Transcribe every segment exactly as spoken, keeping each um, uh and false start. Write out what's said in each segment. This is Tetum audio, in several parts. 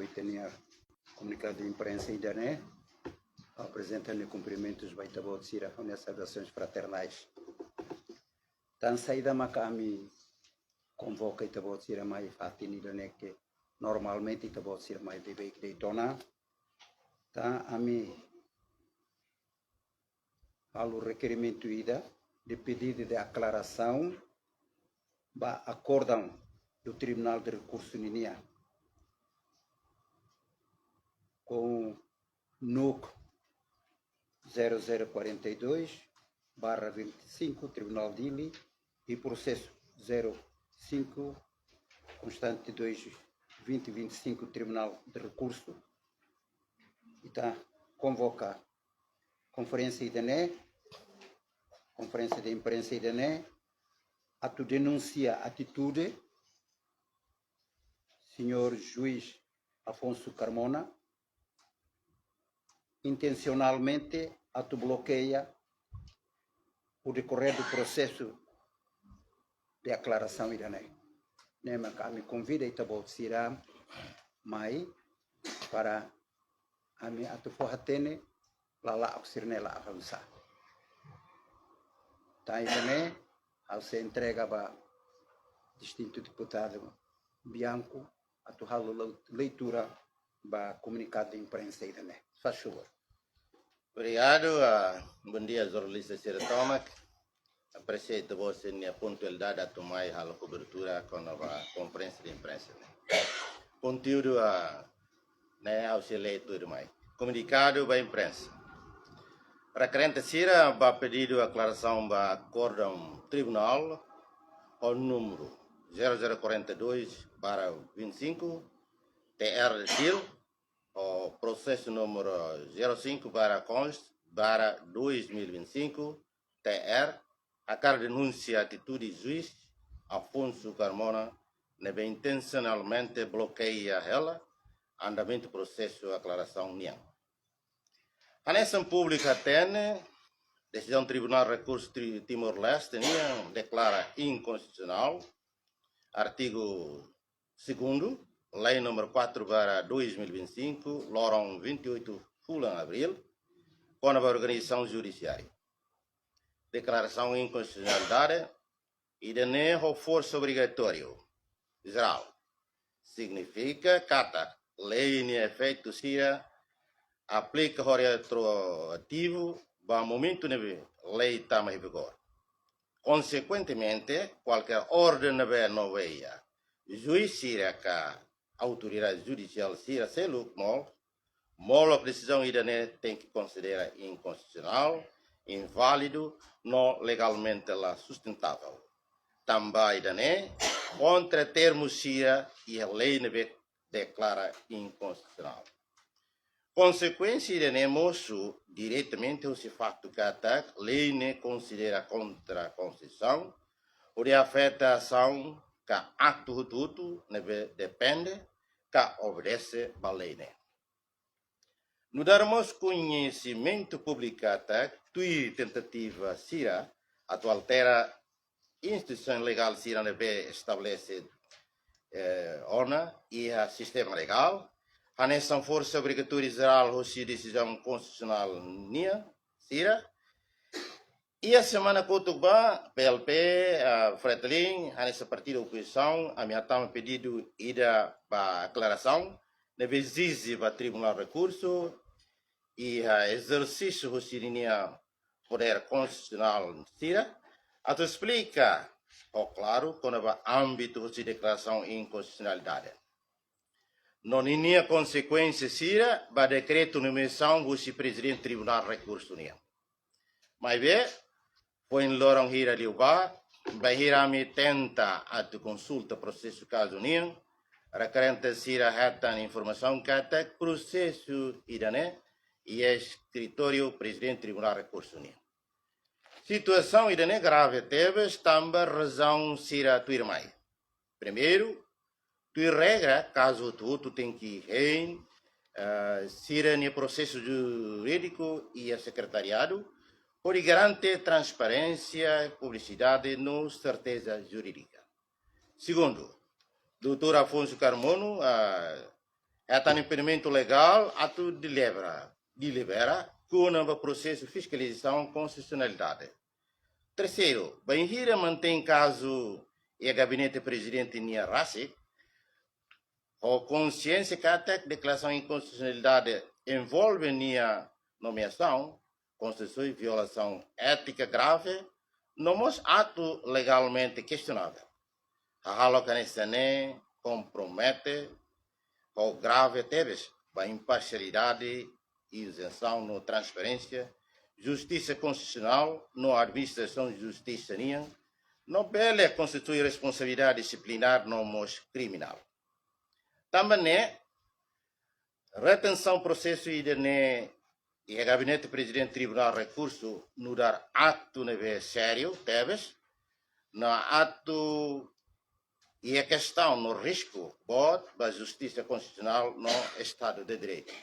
Ita-nia komunikadu imprensa ida-ne'e, aprezenta nia kumprimentus ba ita-boot sira ho nia saudações fraternais. Tan saida maka ami konvoka ita-boot sira mai fatin ida-ne'e ke normalmente ita-boot sira mai beibeik de'it ona. Tan ami halo rekerimentu ida de pedido de aklarasaun ba akordaun do Tribunál de Rekursu ninian ho NUC zero zero quarenta e dois barra vinte e cinco, Tribunál Dili, e processo zero cinco, constante dois, vinte vinte e cinco, Tribunál de Rekursu, ita konvoka konferénsia ida-ne'e, konferénsia de imprensa ida-ne'e, atu denunsia atitude señór juís Afonso Carmona, intensionalmente atu blokeia o decorrer do processo de aklarasaun ida-ne'e. Ne'e maka ami konvida ita-boot sira mai para ami atu fó-hatene lala'ok sira-ne'e la avansa. Tan ida-ne'e, ha'u sei entrega ba distintu deputadu Bianco atu halo leu-, leitura ba komunikadu de imprensa ida-ne'e. Faz favor. Obrigadu, ah, bondia jornalista sira tomak. Apresia ita-boot sira-nia pontualidade atu mai halo kobertura kona-ba konferénsia de imprensa ne'e. Konteúdu, ah, ne'e ha'u sei lee tuirmai. Komunikadu ba imprensa. Rekerente sira ba pedidu aklarasaun ba akordaun tribunál ho númeru zero zero quarenta e dois barra vinte e cinco, T R Dil, ho prosesu númeru zero cinco barra const barra dois mil e vinte e cinco, T R, hakarak denunsia atitude juís Afonso Carmona ne'ebé intensionalmente blokeia hela andamentu prosesu aklarasaun nian. Hanesan públiku hatene, desizaun Tribunál Rekursu Tri-, Timor-Leste nian deklara inkonstitusionál artigu segundu, Lei númeru quatro barra dois mil e vinte e cinco, loron vinte e oito fulan Abríl, kona-ba organizasaun judisiária. Deklarasaun inkonstitusionalidade ida-ne'e ho forsa obrigatóriu jerál. Signifika katak lei nia efeitu sira aplika ho retroativu ba momentu ne'ebé lei tama iha vigór. Konsekuentemente, kualkér orden ne'ebé nomeia juís sira ka autoridade judisiál sira seluk mós, molok desizaun ida-ne'e tenke konsidera inkonstitusionál, inválidu, no legalmente la sustentável. Tanba ida-ne'e kontra termu sira iha lei ne'ebé deklara inkonstitusionál. Konsekuénsia ida-ne'e mosu diretamente husi faktu katak lei ne'e konsidera kontra Konstituisaun, hodi afeta asaun ka aktu hotu-hotu ne'ebé depende ka obedese ba lei ne'e. Nu'udar mós koñesimentu públiku katak tuir tentativa sira atu altera instituisaun legál sira ne'ebé estabelese, eh, ona iha sistema legál, hanesan forsa obrigatória jerál hosi desizaun konstitusionál nian sira. Iha semana kotuk ba, P L P, ah, Fretilin, hanesan partidu opozisaun, ami hatama pedidu ida ba aklarasaun ne'ebé ezije ba Tribunál Rekursu iha ezersísiu hosi ninia podér konstitusionál sira, atu esplika ho klaru kona-ba ámbitu hosi deklarasaun inkonstitusionalidade no ninia konsekuénsia sira ba dekretu nomeasaun hosi Prezidente Tribunál Rekursu nian. Maibé, foin loron hira liubá, bainhira ami tenta atu konsulta prosesu kazu nian, rekerente sira hetan informasaun katak prosesu ida-ne'e iha eskritóriu Prezidente Tribunál Rekursu nian. Situasaun ida-ne'e grave tebes tanba razaun sira tuirmai. Primeiru, tuir regra, kazu hotu-hotu tenke hein, eh, sira-nia prosesu jurídiku iha sekretariadu, hodi garante transparénsia, publisidade no serteza jurídika. Segundu, doutór Afonso Carmona, ah, hetan impedimentu legál atu delibera, delibera kona-ba prosesu fiskalizasaun konstitusionalidade. Terseiru, bainhira mantein kazu iha Gabinete Prezidente nian rasik, ho konsiénsia katak deklarasaun inkonstitusionalidade envolve nia nomeasaun, konstitui violasaun étika grave, no mós atu legalmente kestionavel. Hahalok hanesan ne'e kompromete ho grave tebes ba imparsialidade, izensaun no transparénsia, justisa konstitusionál no administrasaun justisa nian, no bele konstitui responsabilidade disiplinár no mós kriminál. Tanba ne'e, retensaun prosesu ida-ne'e iha Gabinete Prezidente Tribunál Rekursu nu'udar atu ne'ebé sériu tebes, no atu iha kestaun no risku boot ba justisa konstitusionál no Estadu de Direitu.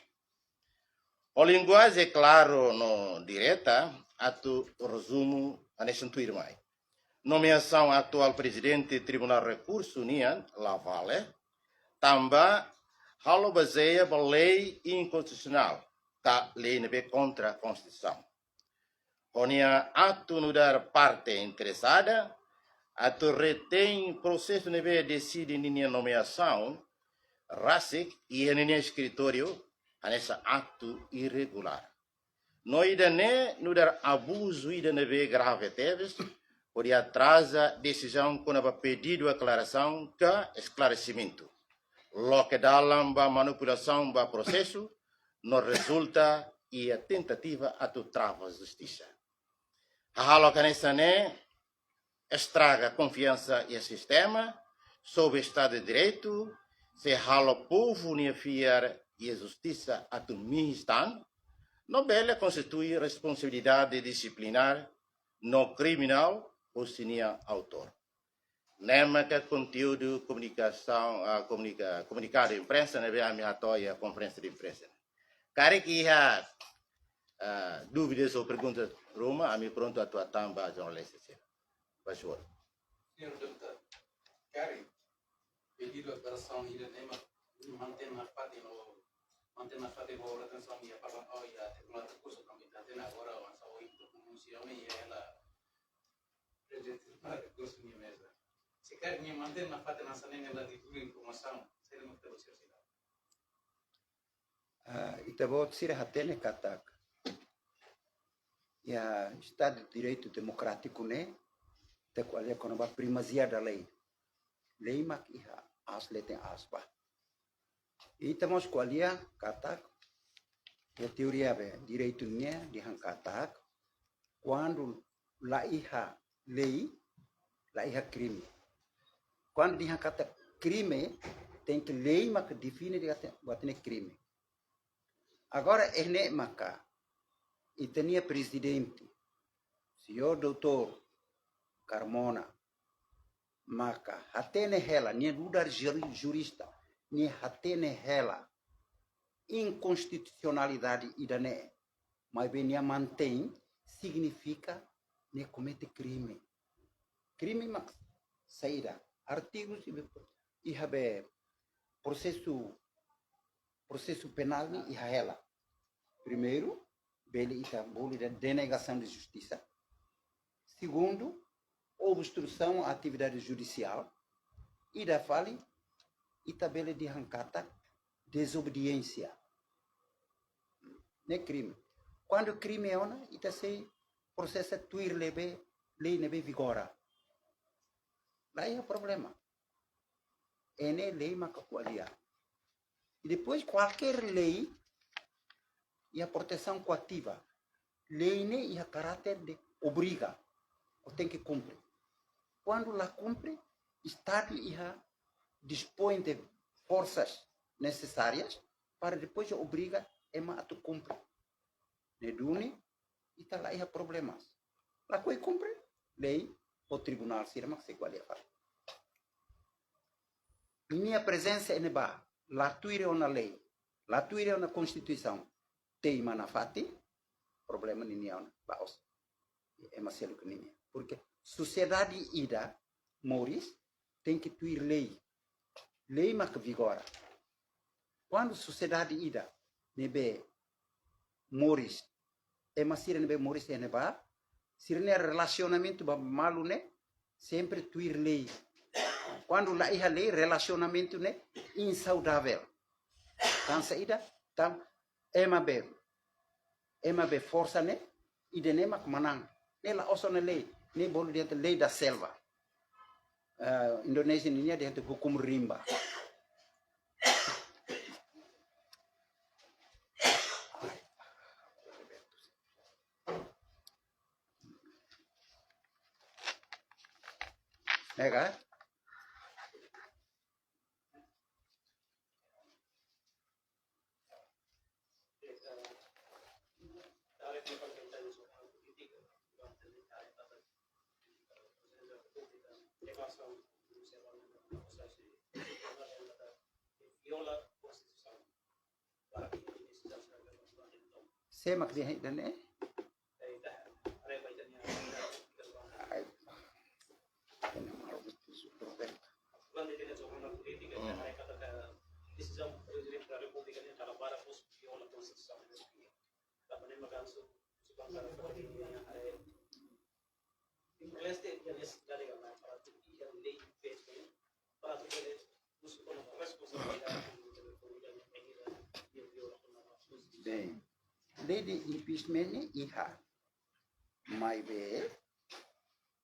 Ho linguajen klaru no direta, atu rezumu hanesan tuirmai. Nomeasaun atuál Prezidente Tribunál Rekursu nian la vale, tanba halo bazeia ba lei inkonstitusionál, ka lei ne'ebé kontra Konstituisaun. Ho nia atu nu'udar parte interesada, atu retein prosesu ne'ebé deside ninia nomeasaun, rasik iha ninia eskritóriu, hanesan atu irregulár. No ida-ne'e nu'udar abuzu ida ne'ebé grave tebes, hodi atraza desizaun kona-ba pedidu aklarasaun ka esklaresimentu. Loke dalan ba manipulasaun ba prosesu, no rezulta iha tentativa atu trava justisa. Hahalok hanesan ne'e estraga konfiansa iha sistema, sob Estadu de Direitu, sei halo povu nia fiar iha justisa atu miis tan, no bele konstitui responsabilidade disiplinár no kriminál husi nia autór. Ne'e maka konteúdu komunikasaun, ah, komunika-, komunikadu imprensa ne'ebé ami hato'o iha konferénsia de imprensa. Karik iha, ah, dúvidas ou perguntas ruma, ami prontu atu hatán ba jornalista sira. Faz favor. Señór Deputadu, karik pedidu aklarasaun ida-ne'e mak mantein nafatin no mantein nafatin ho retensaun iha Parlamentu, iha Tribunál Rekursu, tanba ita hatene agora avansa ohin pronunsia ne'e iha hela Prezidente Tribunál Rekursu nia meza. Se karik nia mantein nafatin hanesan ne'e, nia la divulga informasaun, saida mak ita-boot sira seidauk? Ah, ita-boot sira hatene katak iha Estadu de Direitu Demokrátiku ne'e, ita ko'alia kona-ba primazia da lei. Lei mak iha aas, leten aas ba. Ita mós ko'alia katak, iha teoria be direitu nian dehan katak, kuandu la iha lei, la iha krime. Kuandu dehan katak krime, tenke lei maka define dehan katak buat ne'e krime. Agora, iha ne'e maka ita-nia Prezidente, señór doutór Carmona, maka hatene hela, nia nu'udar juri-, jurista, nia hatene hela inkonstitusionalidade ida-ne'e, maibé nia mantein, signifika nia komete krime. Krime mak saida? Artigu sira be, iha be prosesu, prosesu penál ne'e iha hela. Primeiru, bele ita bolu dehan denegasaun de justisa. Segundu, obstrusaun à atividade judicial. Ida fali, ita bele dehan katak dezobediénsia. Ne'e krime. Kuandu krime ona, ita sei prosesa tuir lei be, lei ne'ebé vigora. La iha problema. Iha ne'e lei maka ko'alia. I depois kualkér lei iha protesaun koativa. Lei ne'e iha karáter de obriga, ó tenke kumpre. Kuandu la kumpre, Estadu iha dispoin de forsas nesesárias para depois obriga ema atu kumpre. Ne'e duni, ita la iha problemas. Lakohi kumpre lei, ho tribunál sira mak sei ko'alia fali. Ninia prezensa iha ne'ebá, la tuir ona lei, la tuir ona Konstituisaun, teima nafatin, problema ninia ona, la'ós ema seluk ninia. Porke sosiedade ida moris tenke tuir lei. Lei mak vigora. Kuandu sosiedade ida ne'ebé moris, ema sira ne'ebé moris iha ne'ebá, sira-nia relasionamentu ba malu ne'e sempre tuir lei. Kuandu la iha lei, relasionamentu ne'e insaudavel. Tan saida, tan ema be, ema be forsa ne'e, ida-ne'e mak manán. Ne'e la'ós ona lei, ne'e bolu dehan lei da selva. Eh, Indonézia ninia dehan hukum rimba. Ne'e ka? Sé mak dehan ida-ne'e? Ai. Bem, lei de impeachment ne'e iha. Maibé,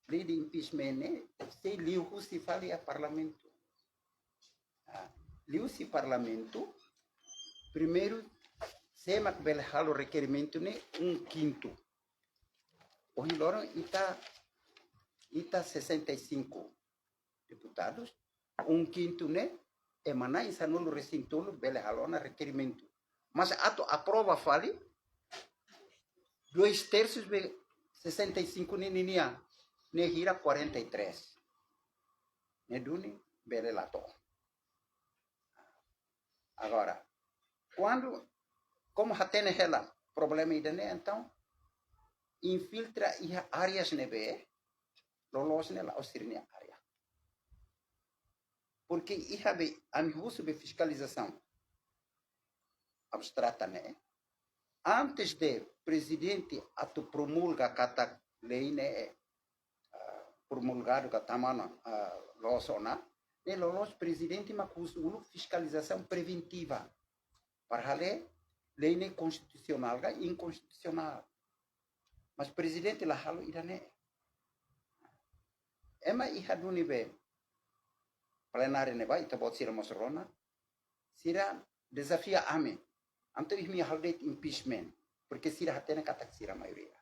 lei de impeachment ne'e sei liuhusi fali iha parlamentu. Ah, liuhusi parlamentu, primeiru, sé mak bele halo rekerimentu ne'e um quinto. Ohin loron ita, ita sessenta e cinco deputados, um quinto ne'e, ema na'in sanulu-resin-tolu bele halo ona rekerimentu. Mas atu aprova fali, dois terços be sessenta e cinco ne'e ninia, ne'e hira quarenta e três. Ne'e duni bele la to'o. Agora, kuandu, como hatene hela problema ida-ne'e, entaun infiltra iha áreas ne'ebé loloos ne'e la'ós sira-nia área. Porque iha be, ami husu be fiskalizasaun abstrata ne'e, antes de prezidente atu promulga katak lei ne'e, ah, promulgadu ka tama ona, ah, loos ona, ne'e loloos prezidente mak husu uluk fiskalizasaun preventiva. Para haree lei ne'e konstitusionál ka inkonstitusionál. Mas prezidente la halo ida-ne'e. Ema iha duni be plenária ne'ebá, ita-boot sira mós rona, sira dezafia ami. Entaun imi halo de'it impeachment, porque sira hatene katak sira maioria.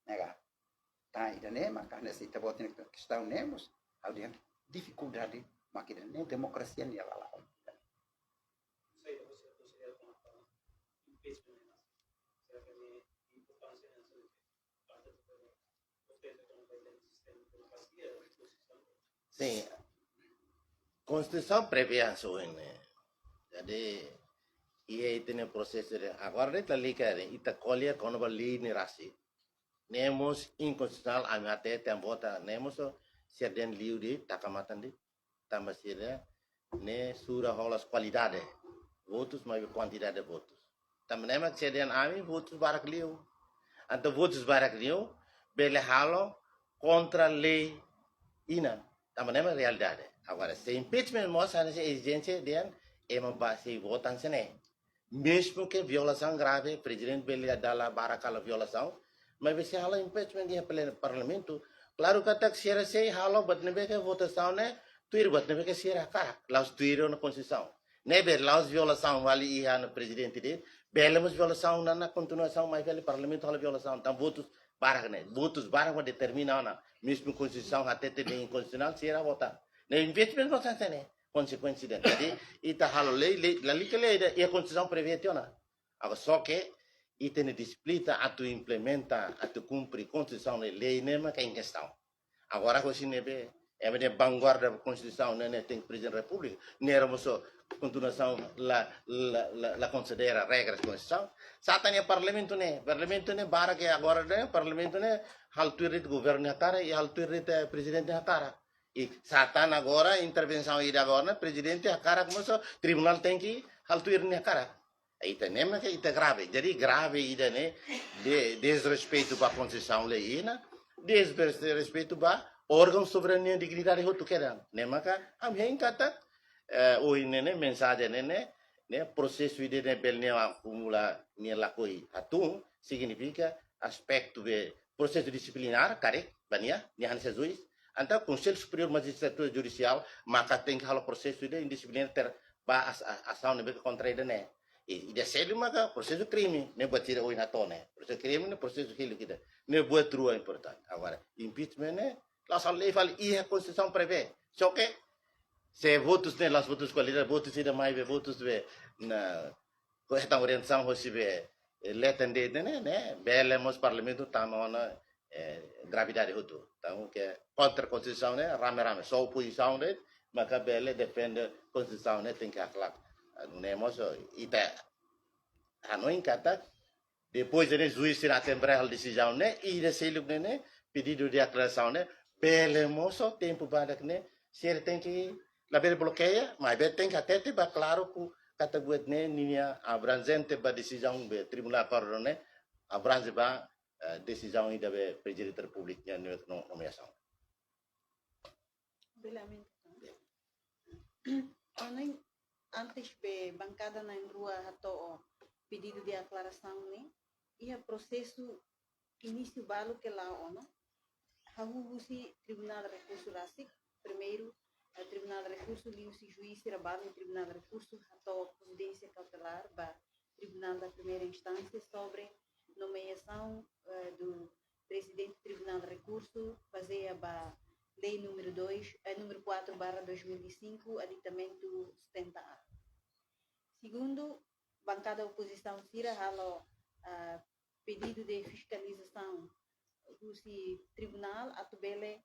Ne'e ka? Tan ida-ne'e maka hanesan ita-boot nia kestaun ne'e mós, ha'u dehan difikuldade mak ida-ne'e demokrasia nia lalaon. Sin, Konstituisaun prevee hanesan ohin ne'e. Jadi, iha ita-nia prosesu de, agora de'it lalika ne'e, ita ko'alia kona-ba lei ne'e rasik. Ne'e mós inkonstitusionál, ami hatete, ami vota, ne'e mós sira dehan liu de'it, taka matan de'it. Tanba sira ne'e sura hola kualidade votus, maibé kuantidade votus. Tanba ne'e mak sira dehan ami votus barak liu. Entaun votus barak liu bele halo kontra lei Inan, tanba ne'e mak realidade. Agora, se impeachment mós hanesan ezijénsia dehan ema ba sei vota hanesan ne'e. Mezmu ke violasaun grave, prezidente bele dala barak kala violasaun, maibé sei halo impeachment iha plen-, parlamentu, klaru katak sira sei halo buat ne'ebé ke votasaun ne'e tuir buat ne'ebé ke sira hakarak, la'ós tuir ona konstituisaun. Ne'ebé la'ós violasaun fali iha ona prezidente de'it, bele mós violasaun ona kontinuasaun mai fali parlamentu halo violasaun, tanba votus barak ne'e, votus barak mak determina ona. Mezmu konstituisaun hatete dehan inkonstitusionál, sira vota. Ne'e impeachment mós hanesan ne'e, konsekuénsia de'it. Jadi, ita halo lei, lei, lalika lei ida, iha konstituisaun prevee tiha ona. Agora só ke, ita-nia disiplina atu implementa, atu kumpre konstituisaun ne'e, lei ne'e mak em questão. Agora, hosi ne'ebé ema dehan vanguarda konstituisaun ne'e, ne'e tenke prezidente repúblika, ne'e era mós kontinuasaun la, la, la, la konsidera regras konstituisaun. Sá tan iha parlamentu ne'e, parlamentu ne'e barak ke agora ne'e, parlamentu ne'e halo tuir de'it governu hakarak, i halo tuir de'it, eh, prezidente hakarak. I sá tan agora, intervensaun ida agora, prezidente hakarak mós, tribunál tenke halo tuir nia hakarak. Ita ne'e mak ita grave. Jadi grave ida-ne'e, de, dezrespeitu ba Konstituisaun, lei nian, dezrespeitu ba órgaun soberania, dignidade hotu kedan. Ne'e maka ami hein katak, eh, ohin ne'e ne'e, mensajen ne'e ne'e, ne'e, prosesu ida-ne'e bele nia akumula, nia lakohi hatún, signifika aspetu be prosesu disiplinár, karik, ba nia, nia hanesan juís. Entaun Konsellu Superiór Majistratura Judisiál maka tenke halo prosesu ida disiplinár ter ba as-, a-, asaun ne'ebé ke kontra ida-ne'e. I, ida seluk maka prosesu krime, ne'e buat sira ohin hato'o ne'e. Prosesu krime ne'e prosesu hili kita. Ne'e buat rua importante. Agora, impeachment ne'e, la'ós halo lei fali, iha Konstituisaun prevee. Só ke, se votus ne'e, la'ós votus kualidade, votus ida mai be, votus be, na, ho hetan orientasaun hosi be, eh, leten de'it ne'e, ne'e, bele mós Parlamentu tama ona, eh, gravidade hotu. Entaun ke kontra Konstituisaun ne'e, rame-rame, só opozisaun de'it maka bele defende Konstituisaun ne'e, tenke haklaken. Anu ne'e mós, ita hanoin katak, depois de juís sira atu bele halo desizaun ne'e, ida seluk ne'e ne'e, pedidu de aklarasaun ne'e, bele mós tempu badak ne'e, sira tenke, labele blokeia, maibé tenke hatete ba klaru ku katak buat ne'e ninia abranjente ba desizaun be Tribunál Korte ne'e, abrange ba, eh, desizaun ida be Prezidente Repúblika nia no-, nomeasaun. Bele aumenta, tá? Bele. Ohin, antes be bankada na'in-rua hato'o pedidu de aklarasaun ne'e, iha prosesu inísiu balu ke la'o ona, hahú husi Tribunál Rekursu rasik, primeiru, eh, Tribunál Rekursu liuhusi juís sira balu Tribunál Rekursu hato'o providénsia kautelár ba Tribunál da Primeira Instância sobre nomeação, eh, do Presidente Tribunál Rekursu, bazeia ba Lei número dois, eh, número quatro barra dois mil e cinco, aditamentu setenta A. Segundu, bankada opozisaun sira halo, ah, pedidu de fiskalizasaun husi tribunál atu bele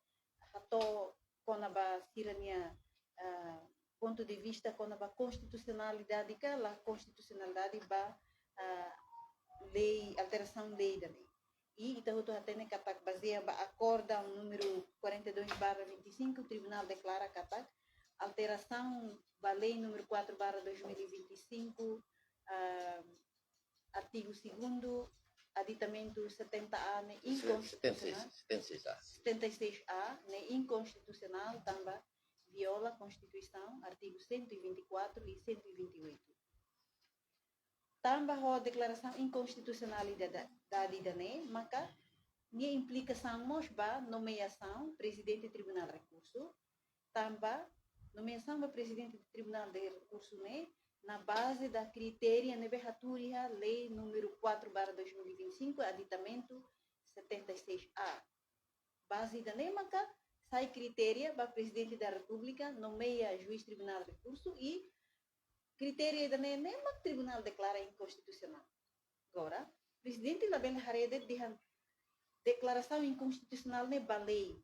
hato'o kona-ba sira-nia, ah, pontu de vista kona-ba konstitusionalidade ka la konstitusionalidade ba, ah, lei, alterasaun lei ida-ne'e. I ita hotu hatene katak bazeia ba akordaun número quarenta e dois barra vinte e cinco, tribunál deklara katak alterasaun ba lei número quatro barra dois mil e vinte e cinco, ah, artigu segundu, aditamentu setenta A ne'e inkonstitusionál. Setenta e seis, setenta e seis A. Setenta e seis A ne'e inkonstitusionál, tanba viola Konstituisaun, artigu cento e vinte e quatro e cento e vinte e oito. Tanba ho deklarasaun inkonstitusionalidade ida-ne'e, maka nia implikasaun mós ba nomeasaun Prezidente Tribunál Rekursu, tanba nomeasaun ba Prezidente Tribunál de Rekursu ne'e na baze da kritéria ne'ebé hatuur iha Lei número quatro barra dois mil e vinte e cinco, aditamentu setenta e seis A. Baze ida-ne'e maka sai kritéria ba Prezidente da Repúblika nomeia juís Tribunál Rekursu i kritéria ida-ne'e ne'e mak tribunál deklara inkonstitusionál. Agora, Prezidente labele haree de'it dehan deklarasaun inkonstitusionál ne'e ba lei.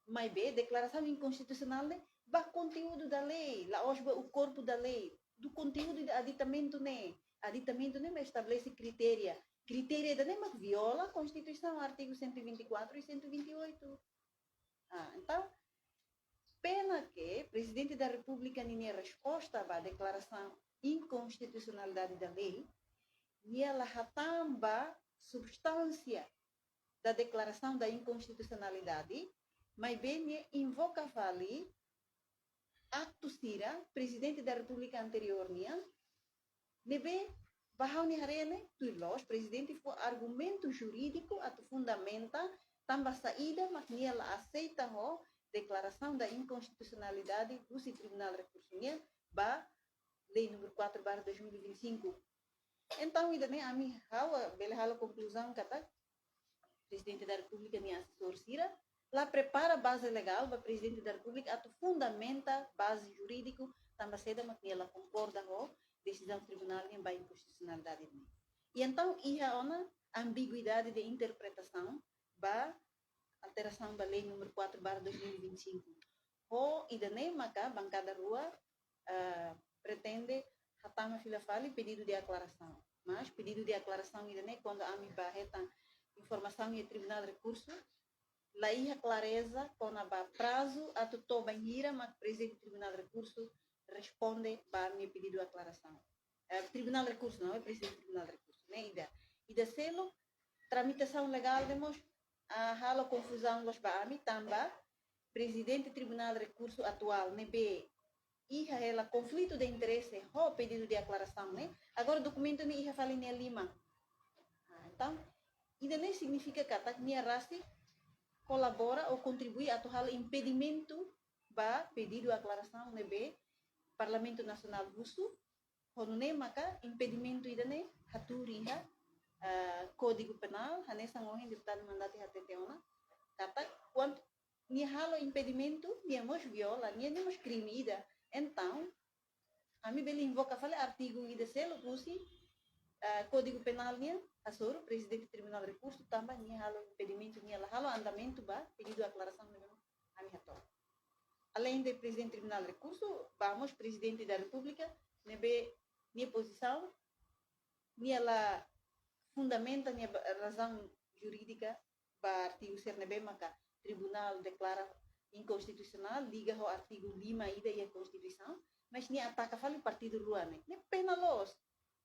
Maibé, deklarasaun inkonstitusionál ne'e ba konteúdu da lei, la'ós ba o corpo da lei, do conteúdo do aditamentu ne'e. Aditamentu ne'e mak estabelese kritéria. Kritéria ida-ne'e mak viola Konstituisaun, artigu cento e vinte e quatro e cento e vinte e oito. Ah, entaun, pena ke Prezidente da Repúblika ninia resposta ba deklarasaun inkonstitusionalidade da lei, nia la hatán ba substánsia da deklarasaun da inkonstitusionalidade, maibé nia invoka fali aktu sira Prezidente da Repúblika anteriór nian, ne'ebé ba ha'u-nia haree ne'e tuir loos, Prezidente fó argumentu jurídiku atu fundamenta tanba saida mak nia la aseita ho deklarasaun da inkonstitusionalidade husi Tribunál Rekursu nian ba Lei número quatro barra dois mil e vinte e cinco. Entaun, ida-ne'e ami, ha'u bele halo konkluzaun katak Prezidente da Repúblika nia asesór sira la prepara baze legál ba Prezidente da Repúblika atu fundamenta baze jurídiku, tanba saida mak nia la konkorda ho desizaun tribunál nian ba inkonstitusionalidade ne'e. I entaun iha ona ambiguidade de interpretasaun ba alterasaun ba Lei número quatro barra dois mil e vinte e cinco. Ho ida-ne'e maka bankada rua, ah, pretende hatama fila fali pedidu de aklarasaun. Mas pedidu de aklarasaun ida-ne'e, kuandu ami bá hetan informasaun iha Tribunál Rekursu, la iha klareza kona-ba prazu atu to'o bainhira mak Prezidente Tribunál Rekursu responde ba ami-nia pedidu aklarasaun. Eh, Tribunál Rekursu, não é Prezidente Tribunál Rekursu, ne'e ida. Ida seluk, tramitasaun legál ne'e mós, ah, halo konfuzaun loos ba ami, tanba Prezidente Tribunál Rekursu atuál ne'ebé iha hela konflitu de interese ho pedidu de aklarasaun ne'e, agora dokumentu ne'e iha fali nia liman. Ah, entaun, ida-ne'e signifika katak nia rasik kolabora ou kontribui atu halo impedimentu ba pedidu aklarasaun ne'ebé Parlamentu Nasionál husu, ho nune'e maka impedimentu ida-ne'e hatuur iha, ah, Kódigu Penál, hanesan ohin deputadu Mandati hatete ona, katak kuandu nia halo impedimentu, nia mós viola, nia, nia mós krime ida. Entaun, ami bele invoka fali artigu ida seluk husi, ah, Kódigu Penál nian, hasoru Prezidente Tribunál Rekursu, tanba nia halo impedimentu, nia la halo andamentu ba pedidu aklarasaun ne'ebé ami hato'o. Além de Prezidente Tribunál Rekursu, ba mós Prezidente da Repúblika, ne'ebé nia pozisaun, nia la fundamenta nia ba-, razaun jurídika ba artigu sira ne'ebé maka tribunál deklara inkonstitusionál, liga ho artigu lima ida iha Konstituisaun, mas nia ataka fali partidu rua ne'e. Ne'e pena loos,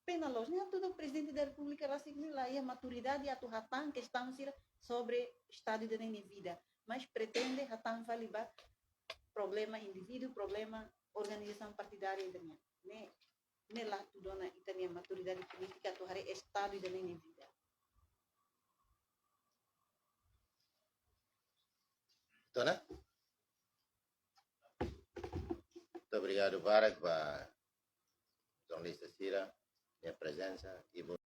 pena loos. Ne'e hatudu Prezidente da Repúblika rasik ne'e la iha maturidade atu hatán kestaun sira sobre Estadu ida-ne'e nia vida, mas pretende hatán fali ba problema indivíduu, problema organizasaun partidária ida-ne'e. Ne'e, ne'e la hatudu ona ita-nia maturidade polítika atu haree Estadu ida-ne'e nia vida. Tona? Muito obrigado, Barak, ba jornalista sira, nia prezensa, Ibu